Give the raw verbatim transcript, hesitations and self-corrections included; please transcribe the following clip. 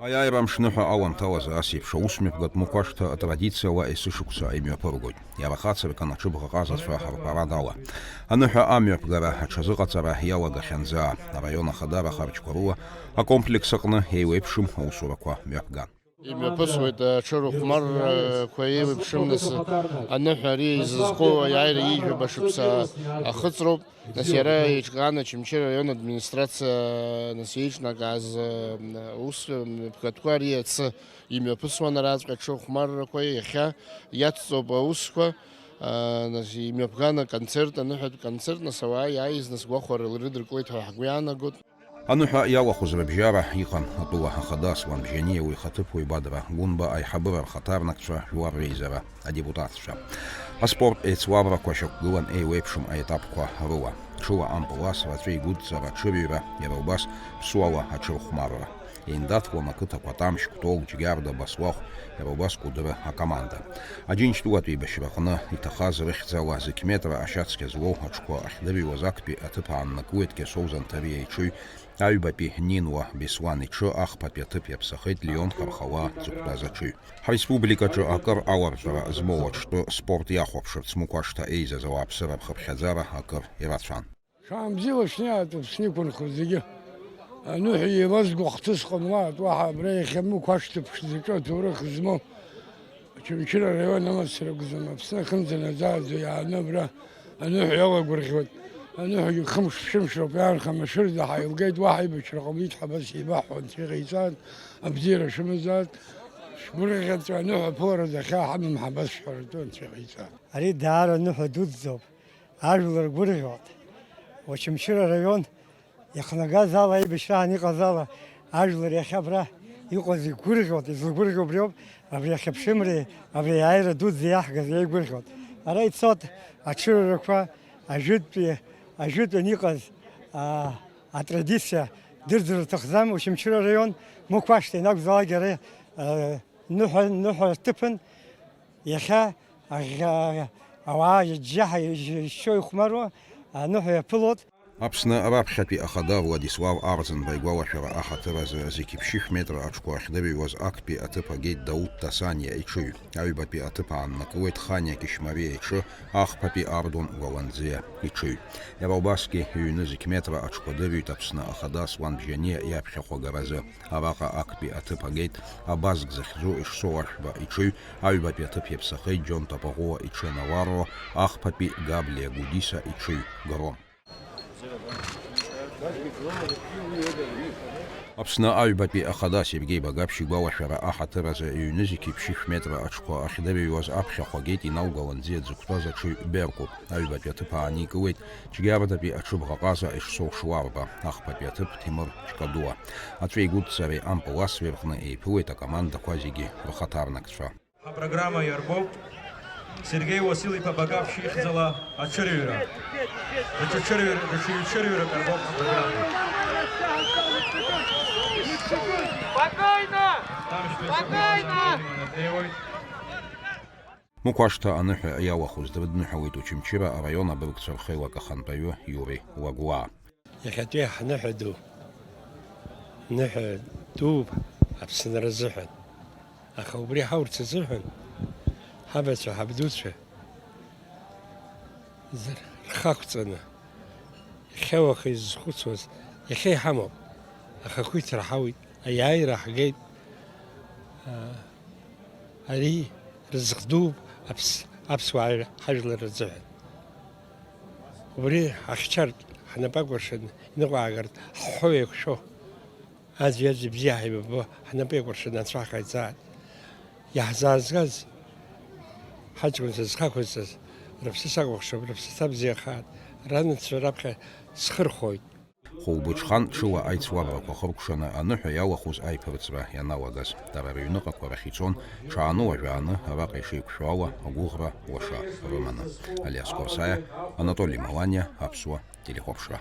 Аиааира амш ныҳәа аламҭалазы ас еиԥш аусмҩаԥгатә мықәашҭа атрадициала есышықәса имҩаԥыргоит. Иара хацыркын аҽыбӷаҟазацәа рԥарадала. Аныҳәа амҩаԥгара аҽазыҟаҵара иалагахьан заа, араион ахадара харџьқәа рыла акомплекс аҟны еиуеиԥшым аусурақәа мҩаԥган. Имҩаԥысуеит аҽырыхәмаррақәа еиуеиԥшым, нас аныҳәа ари изызку аиааира ҩажәаба шықәса ахыҵроуп. Нас иара еиҿкаан Очамчыра араион администрациа, нас еиҿнакааз, ус мҩаԥгатәқәа ари ацы имҩаԥысуан араҵәҟьа аҽырхәмаррақәа, иахьа иацҵоуп аусқәа, нас имҩаԥган аконцерт, аныҳәатә концерт, нас ауаа иааиз, нас гәахәара рыдыркуеит ҳәа ҳгәы иаанагоит. Аныҳәа иалахәыз рыбжьара иҟан атәыла ахада Аслан Бжьаниа, уи ихаҭыԥуаҩ Бадра Гәынба, аиҳабыра рхаҭарнакцәа, жәлар реизара адепутатцәа. Аспорт еицлабрақәа шьақәгылан еиуеиԥшым аетапқәа рыла. Ҽыла ампыл асра, аҵәа игәыдҵара, аҽырҩра, иара убас ԥсуала аҽырхәмарра. Еиндаҭлон ақыҭақәа Тамшь, Кәтол, Џьгьарда, Баслахә, иара убас Кәыдры акоманда. Аџьынџьтәылатә еибашьраҟны иҭахаз рыхьӡала зықь метра ашьацқьа злоу аҽқәа ахьдырҩуаз актәи аҭыԥ ааннакылеит Кьасоу Занҭариа иҽыҩ, аҩбатәи Нинуа Беслан иҽы, ахԥатәи аҭыԥ иаԥсахеит Леон Хархалаа дзықәтәаз аҽыҩ. Ҳреспубликаҿы акыр аларҵәара змоу аҽтәы спорт иахәаԥшырц Мықәашҭа еизаз ауааԥсыра рхыԥхьаӡара акыр ирацәан. Шаанбзиала шәнеиаат, шәнеиқәынхоит зегьы. Аныҳәа еилазго хҭыс ҟамлааит, уаҳа абра иахьа Мықәашҭа ԥшӡаҿы аҭоурых змоу Очамчыра араион амацара акәӡам, Аԥсны ахьынӡанаӡааӡо иааны абра аныҳәа иалагәырӷьоит. Аныҳәагьы хымш-ԥшьымш роуп иаанхама, шәырӡа ҳаилгеит, уаҳа аибашьра ҟамлеит, ҳабас еибаҳҳәо, анцәа иҟаиҵааит, абзиара шәымазааит, шәгәырӷьаҵәҟьа аныҳәа аԥылара дахьа ҳамам, ҳабас шәҳәаратәы, анцәа иҟаиҵааит. Ари даара аныҳәа дуӡӡоуп, ажәлар гәырӷьоит. Очамчыра араион иахнагаз ала, аибашьраан иҟаз ала, ажәлар иахьа абра иҟаз игәырӷьоит, излгәырӷьо убриоуп, абри ахьыԥшымреи, абри аиааира дуӡӡа иаҳгаз еигәырӷьоит. Ара ицоит аҽырҩрақәа, ажәытәтәи, ажәытәан иҟаз, аа, атрадициа дырӡыр рҭахӡам, Очамчыра араион, Мықәашҭа ианакәзаалак ара, аа, ныҳәа, ныҳәа рҭыԥын, иахьа аӷьӷьа-, ауаа џьаҳа ишьо ихәмаруа аныҳәа иаԥылоит. Аԥсны раԥхьатәи ахада Владислав Арӡынба игәалашәара аҳаҭыр азы зқьи ԥшьышә метра аҽқәа ахьдырҩуаз актәи аҭыԥ агеит Дауҭ Ҭасаниа иҽыҩ. Аҩбатәи аҭыԥ ааннакылеит Ханиа Кьышьмариа иҽы, ахԥатәи Ардон Гәаланӡиа иҽыҩ. Иара убасгьы ҩ-нызқь метра аҽқәа дырҩит Аԥсны ахада Аслан Бжьаниа иаԥхьахә агаразы. Араҟа актәи аҭыԥ агеит Абазг захьӡу Ешсоу Ашәба иҽыҩ, аҩбатәи аҭыԥ иаԥсахеит Џьон Тапаӷәыуа иҽы Наварро, ахԥатәи Габлиа Гәдиса иҽыҩ Гром. Аԥсны аҩбатәи ахада Сергеи Багаԥшь игәалашәара аҳаҭыр азы ҩ-нызқьи ԥшьышә метра аҽқәа ахьдырҩуаз аԥхьахә агеит Инал Гәаланӡиа дзықәтәаз аҽыҩ Беркут. Аҩбатәи аҭыԥ ааникылеит Џьгьардаҭатәи аҽыбӷаҟаза Ешсоу Шуарба, ахԥатәи аҭыԥ Ҭемыр Ҷкадуа. Аҵәа игәыдҵареи ампыл асреи рҟны еиԥылеит акомандақәа зегьы рхаҭарнакцәа. Ҳапрограмма иарбоуп Сергеи Уасил-иԥа Багаԥшь ихьӡала аҽырҩра. Даҽа ҽырҩра, даҽа ҩ-ҽырҩрак арбоуп ҳапрограмма. Спокойно! Тамшьтәи Спокойно! Спокойно! Мықәашҭа аныҳәа иалахәыз дрыдныҳәалеит Очамчыра араион абыргцәа рхеилак ахантәаҩы Иури Лагәлаа. Иахьатәи ҳныҳәа ду, ныҳәа дууп Аԥсынра азыҳәан, аха убри ҳаурц азыҳәан ҳабацәа, ҳабдуцәа рхы ақәҵаны, иахьа уаха изызхәыцуаз, иахьа иҳамоуп, ахақәиҭра ҳауит, аиааира ҳгеит. Ари рызҟ дууп аԥс-, аԥсуаа ҳажәлар рзыҳәан. Убри ҳахьчартә, ҳнапы акәыршаны иныҟәаагартә ҳҳәо еиқәшәо, аӡәи-аӡәи бзиа ҳаибабо, ҳнапы еикәыршаны анцәа ҳҟаиҵааит. Иаҳзаазгаз ҳаҷкәынцәа зхақәызҵаз рыԥсы сакәыхшоуп, рыԥсы ҭабзиахааит, ранацәа раԥхьа схырхәоит. Хәылбыҽхан ҽыла аицлабрақәа хыркәшаны аныҳәа иалахәыз аиԥырҵра ианалагаз, дара рыҩныҟақәа рахь ицон, ҽааны уажәааны араҟа ишеиқәшәо ала агәыӷра лаша рыманы. Алиас Қәарсаиа, Анатоли Маланиа, Аԥсуа телехәаԥшра.